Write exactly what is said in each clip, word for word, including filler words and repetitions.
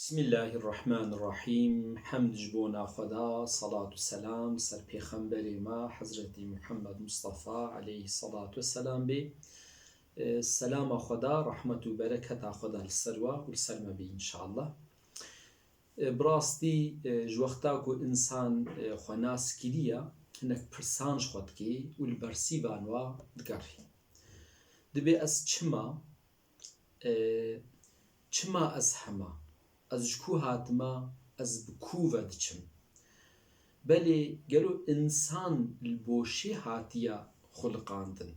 Bismillahirrahmanirrahîm. Hemd ji bona Xweda, salat û selam ser pêxemberê me Hezretî Muhammed Mustafa aleyhî salatu vesselam bê. E, Selama Xweda, rehmet û bereketa Xweda li ser we û li ser me bê înşallah. E, bi rastî, e, ji wexta ku însan, e, xwe nas kiriye, hinek pirsan ji xwe dike û li bersîvan wa digerî. Dibê ez çima, e, çima ez hema? Ez ji ku hatime? Ez bi ku ve diçim? Belê gelo însan li boşê hatiye xuliqandin?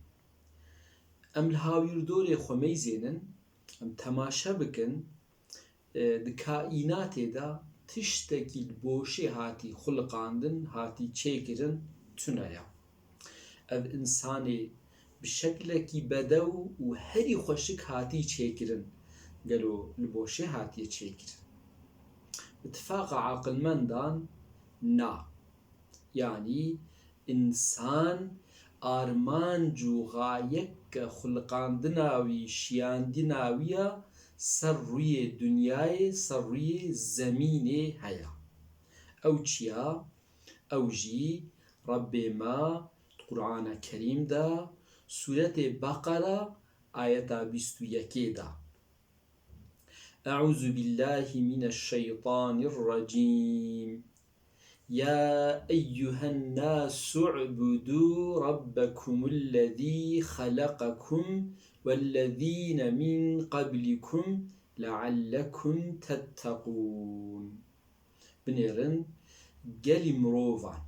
Em li hawîrdorê xwe meyzênin, em temaşe bikin, e, di kaînatê de tiştekî li boşê hatî xuliqandin, hatî çêkirin, tune ye. Ev însanê bi şeklekî bedew û herî xweşik hatî çêkirin, gelo li boşê hatiye çêkirin? Bi tifaqa aqilmendan na. Yanî însan armanc û xayeke xuliqandina wî, şiyandina wî ya ser rûyê dinyayê, ser rûyê zemînê heye. Ew çi ya? Ew jî Rebbê me di Qur'ana Kerîm de, Sûretê Beqere, ayeta bîst û yekê de. Eûzu billâhi mineşşeytanirracîm. يا أيها الناس اعبدوا ربكم الذي خلقكم والذين من قبلكم لعلكم تتقون. Binêrin, gelî mirovan.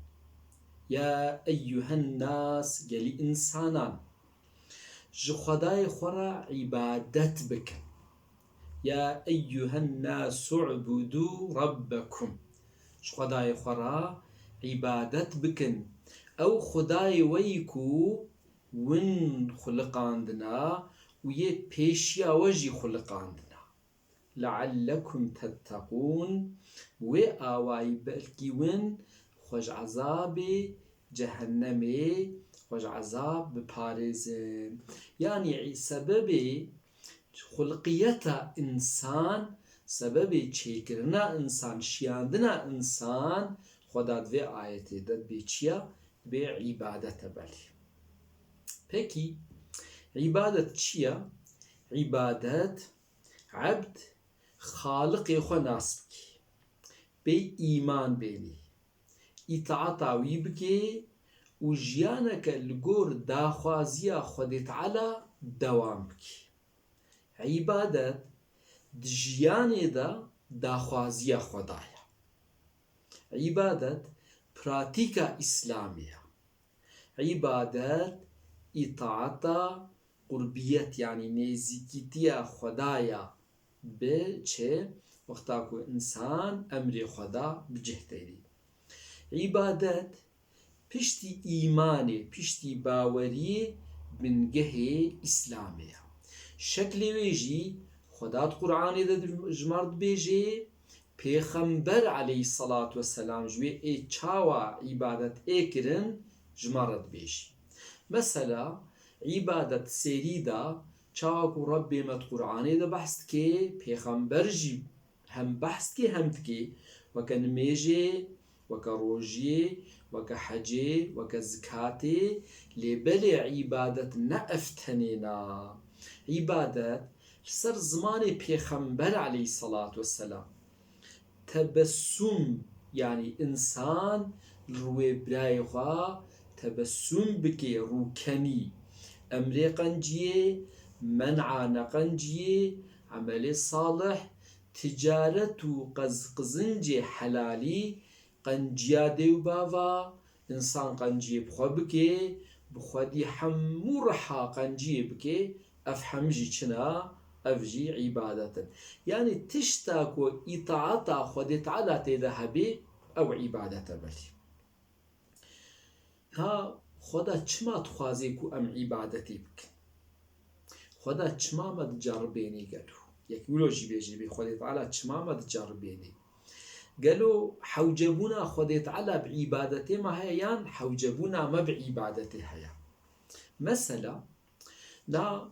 Ya eyyuhen nas, gelî însanan. Ji Xwedayê xwe re îbadet bikin. Ya eyyuhen nasu ubudu rabbekum. Ji Xwedayê xwe re îbadet bikin. Ew Xwedayê we yî ku win xuliqandina û yê pêşiya we jî xuliqandina. Leallekum tetteqûn, wê awayî belkî win xwe ji ezabê cehennemê, xwe ji ezab biparêzin. Yanî sebebê xulqiyeta însan, sebebê çêkirina însan, şiyandina însan, Xweda di vê ayetê de dibê çi ya? Dibê îbadet e belê. Pekî, îbadet çi ya? Îbadet, ebd Xaliqê xwe nas bike, pê îman bênê, îtaeta wî bike û jiyaneke li gor daxwaziya Xwedê Teala dewam bike. Îbadet di jiyanê de daxwaziya Xweda ye. Îbadet pratîka Îslamê ye. Îbadet, îtaeta, qurbiyet, yanî nêzîkîtiya Xweda ya bi çi? Wexta ku însan emrê Xweda bi cih têrî. Îbadet piştî îmanê, piştî baweriyê bingehê Îslamê ye. Şeklê wê jî Xweda di Qur'anê de ji me re dibêje, Pêxember aleyhisselatu vesselam ji wê ê çawa îbadet ê kirin, ji me re dibêjî. Mesela, îbadet sêrî de, çawa ku Rebbê me di Qur'anê de behs dike, pêxember jî hem behs dike hem dike, weke nimêjê, weke rojiyê, weke hecê, weke zikatê, lê belê îbadet ne ev tenê na. Îbadet li ser zimanê Pêxember aleyhisselatu vesselam. Tebessum, yanî însan li rûyê birayê xwe tebessum bike, rûkenî. Emrê qenciyê, men'a neqenciyê, emelê salih, ticaret û qez-, qizincê helalî, qenciya dê û bava, însan qenciyê bi xwe bike, bi xwedî hemû riha qenciyê bike, ev hemû jî çi ne? Ev jî îbadet in. Yanî tişta ku îtaeta Xwedê Teala tê de hebê, ew îbadet e belê. Ha, Xweda çima dixwaze ku em îbadetê bikin? Xweda çima me diceribênê gelo? Yek wilo jî bêjê bê Xwedê Teala çima me diceribênê? Gelo hewcebûna Xwedê Teala bi îbadetê me heye yan hewcebûna me bi îbadetê heye? Mesela, na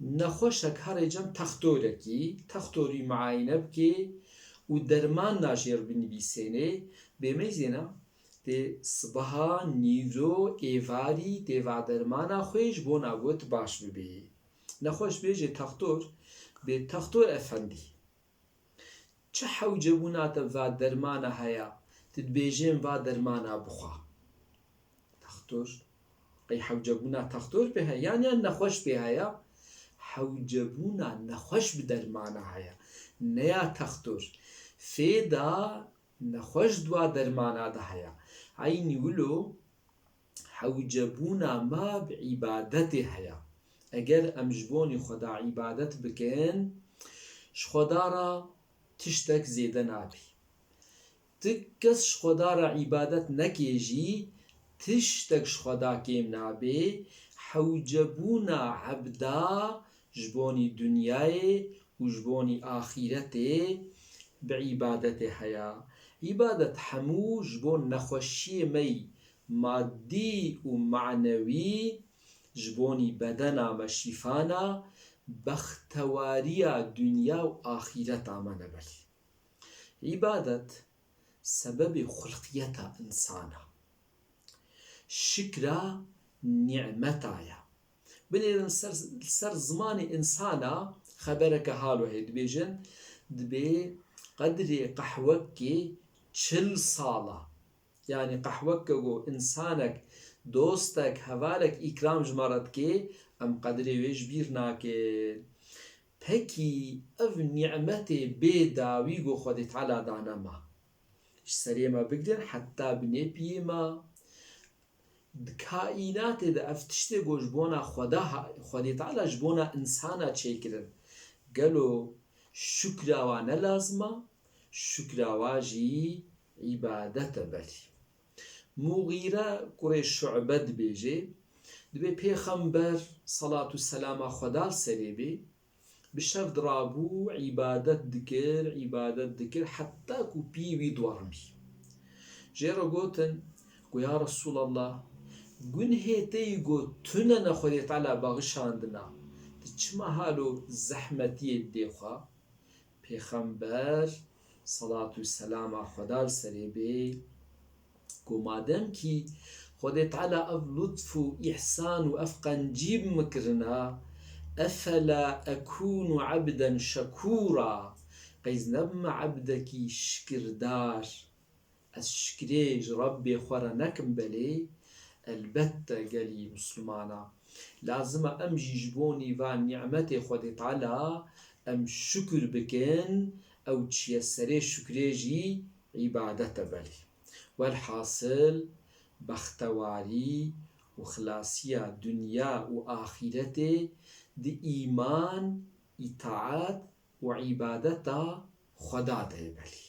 nexweşek here cem textorekî, textorî muayene bike û dermanna jêr binivîsênê, bêmeyzêna tê sibaha, nîvro, êvarî tê va dermana xwe ji bona got baş bibê. Nexweş bêjê textor, bê textor efendî. Çi hewcebûna te va dermana heye, tu dibêjên va dermana bixwe? Textor, qey hewcebûna textor pê heye, yan, yan nexweş pê heye? Hewcebûna nexweş bi dermana heye. Ne ya textor. Fêda nexweş di wa dermana de heye. Eynî wilo hewcebûna me bi îbadetê heye. Eger em ji bonî Xweda îbadet bikin, ji Xweda re tiştek zêde nabê. Ti kes ji Xweda re îbadet nekê jî, tiştek ji Xweda kêm nabê. Hewcebûna ebda ji bonî dinyayê û ji bonî axîretê bi îbadetê heye. Îbadet hemû ji bo nexweşiyê me yî madî û manewî, ji bonî bedena me şîfana, bextewariya dinya û axîreta me ne belê. Îbadet sebebê xulqiyeta insana, şikra nîmeta ye. Binêrin ser, ser zimanê insana xebereke halo heye, dibêjin, dibê qedrê qehwekê çil sal e. Yanî qehweke ku însanek, dostek, hevalek îkram ji me re dike, em qedrê wê ji bîr nakin. Pekî ev nîmetê bê dawî ku Xwedê Teala dane me, ji serê me bigirin heta binê piyê me, di kaînatê de ev tiştê ku ji bona Xweda ha-, Xwedê Teala ji bona însana çêkirin, gelo şukra wa ne lazim e? Şukra wa jî îbadet e belê. Muxîre kurê Şu'be dibêje, dibê Pêxember, salat û selama Xweda li serê bê, bi şev dirabû, îbadet dikir, îbadet dikir, heta ku pî wî diwerimî. Jê re gotin ku, ya Resûlallah, gunhê te yî ku tune ne Xwedê Teala bexşandina, tu çima halo zehmetiyê didê xwe? Pêxember, salat û selama Xweda li serê bê, ku madem kî Xwedê Teala ev lutf û îhsan û ev qencî bi min kirina, efela ekûnu ebden şekûra, qey ez nebime ebdekî şikirdar, ez şikrê ji Rebbê xwe re nekim belê? Elbette gelî Mislimana, lazim e em jî ji bonî van nîmetê Xwedê Teala em şukir bikin, ew çiye serê şukrê jî îbadet e belê. Welhasil, bextewarî û xilasiya dinya û axîretê di îman, îtaat û îbadeta Xweda de ye belê.